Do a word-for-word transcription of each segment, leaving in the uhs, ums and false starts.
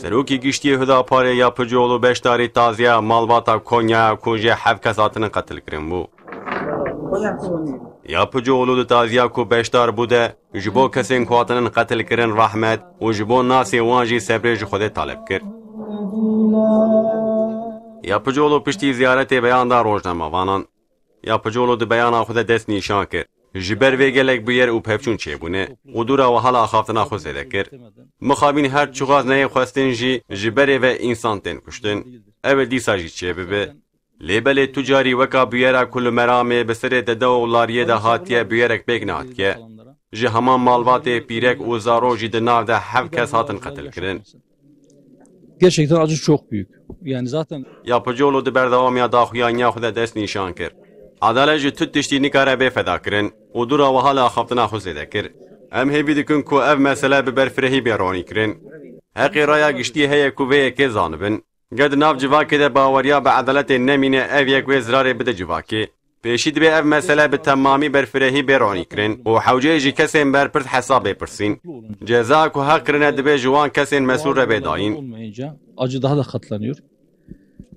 Serokê Giştî yê Hudaparê Yapıcıoğlu beşdarî taziya malbata Konyaya ku jê heft kes hatine qetilkirin bû. Yapıcıoğlu di taziya ku beşdar bû de ji bo kesên ku hatinin qetilkirin rehmet û ji bo nasê wan jî sebrê ji Xwedê taleb kir. Yapıcıoğlu piştî ziyaretê beyan da rojnamevanan. Yapıcıoğlu di beyana xwe de dest nîşan kir. Ji ber vê gelek bûyer û pevçûn çêbûne û dûra wiha li axaftina xwe zêde kir. Mixabîn her çiqas neyê xwestin jî ji berê ve însan tên kuştin. Ew ê dîsa jî çêbibe. Lê belê tu carî weka bûyera ku li Meramê bi serê dede û lariyê de hatiye bûyerek pêk nehatiye. Ji heman malbatê pîrek û zarok jî di nav de heft kes hatin qetilkirin. Gerçekten acı çok büyük. Yani zaten Yapıcıoğlu di berdewamiya daxuyaniya xwe de dest nîşan kir. Edalet ji tu tiştî nikare bê fedakirin û dûra wiha li axaftina xwe zêde kir. Em hêvî dikin ku ev mesele bi berfirehî bê ronîkirin. Heqê raya giştî heye ku vê yekê zanibin. Ger di nav civakê de baweriya bi edaletê nemîne, ev yek wê zirarê bide civakê. Pêşî divê ev mesele bi temamî berfirehî bê ronîkirin û hewceyê ji kesên berpirs hesab bê pirsîn. Ceza ku heq kirine divê ji wan kesên mesûl re bê dayîn. Olmayınca acı daha da katlanıyor.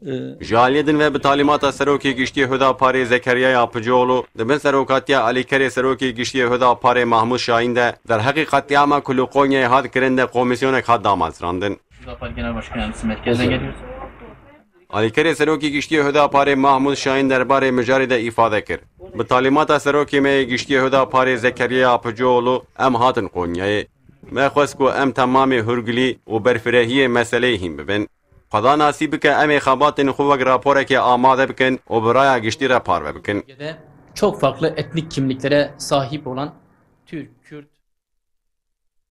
Ee, Ji aliyê din ve bi talîmata Serokê Giştî Hudaparê Zekeriya Yapıcıoğlu di bin serokatiya alîkerê Serokê Giştî Hudaparê Mahmûd Şahîn de derheqê qetlîama ku li Qonyayê hat kirin de komîsyonek hat damezrandin. Hüdapar Genel Başkan Yardımcısı merkezden geliyoruz. Alîkerê Serokê Giştî Hudaparê Mahmûd Şahîn derbarê mijarê de îfade kir. Bi talîmata Serokê me yê Giştî Hudaparê Zekeriya Yapıcıoğlu em hatin Qonyayê. Me xwest ku em temamê hûrgilî û berfirehiyê meseleyê hîn bibin. Xweda nasî bike em ê xebatên xwe wek raporekê amade bikin û bi raya giştî re parve bikin. Bölgede çok farklı etnik kimliklere sahip olan Türk, Kürt,